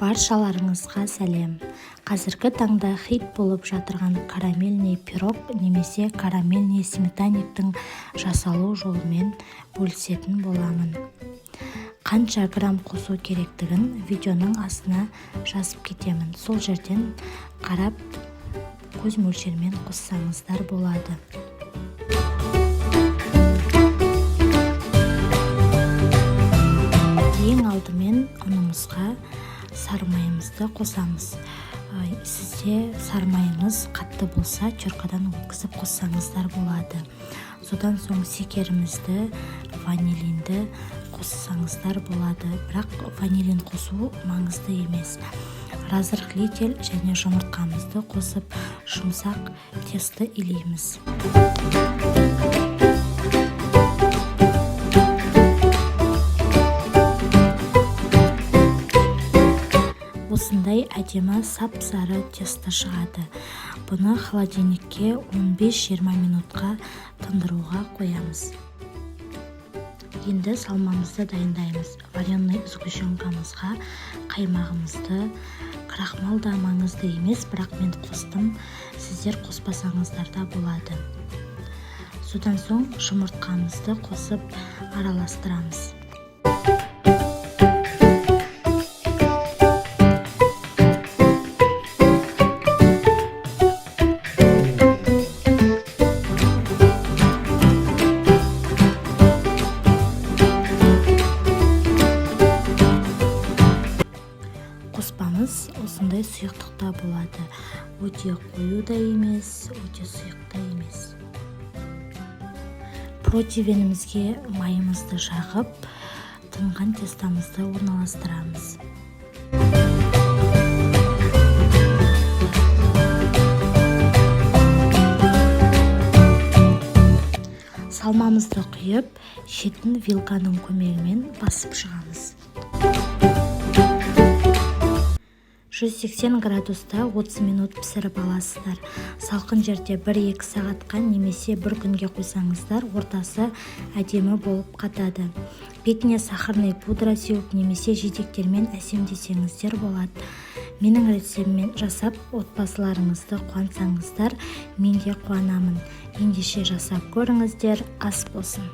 Баршаларыңызға сәлем! Қазіргі таңда хит болып жатырған карамельный пирог немесе карамельный сметанниктің жасалу жолымен бөлісетін боламын. Қанша грамм қосу керектігін видеоның астына жазып кетемін. Сол жерден қарап көз мөлшермен қоссаңыздар болады. Ең алдымен ұнымызға сары майымызды қосамыз. Сізде сары майыңыз қатты болса, теркадан өткізіп қоссаңыздар болады. Содан соң шекерімізді, ванилинді қоссаңыздар болады. Бірақ ванилин қосу маңызды емес. Разрыхлитель және жұмыртқамызды қосып, жұмсақ тесто илейміз. Осындай әдемі сап-сары тесто шығады. Бұны холодильникке 15-20 минутқа тындыруға қоямыз. Енді салмамызды дайындаймыз. Вареный сгущенкамызға қаймағымызды, крахмал да маңызды емес, бірақ мен қостым, сіздер қоспасаңыздар да болады. Содан соң жұмыртқамызды қосып араластырамыз. Қоспамыз осындай сұйықтықта болады. Өте қою да емес, өте сұйық та емес. Противенімізге майымызды жағып, тынған тестамызды орналастырамыз. Салмамызды құйып, шетін вилканың көмегімен басып шығамыз. 180 градуста 30 минут пісіріп аласыздар. Салқын жерде 1-2 сағатқа немесе бір күнге қойсаңыздар, ортасы әдемі болып қатады. Бетіне сахарный пудра сеуіп немесе жидектермен әсемдесеңіздер болады. Менің рецептіммен жасап, отбасыларыңызды қуантсаңыздар, мен де қуанамын. Ендеше жасап көріңіздер, ас болсын.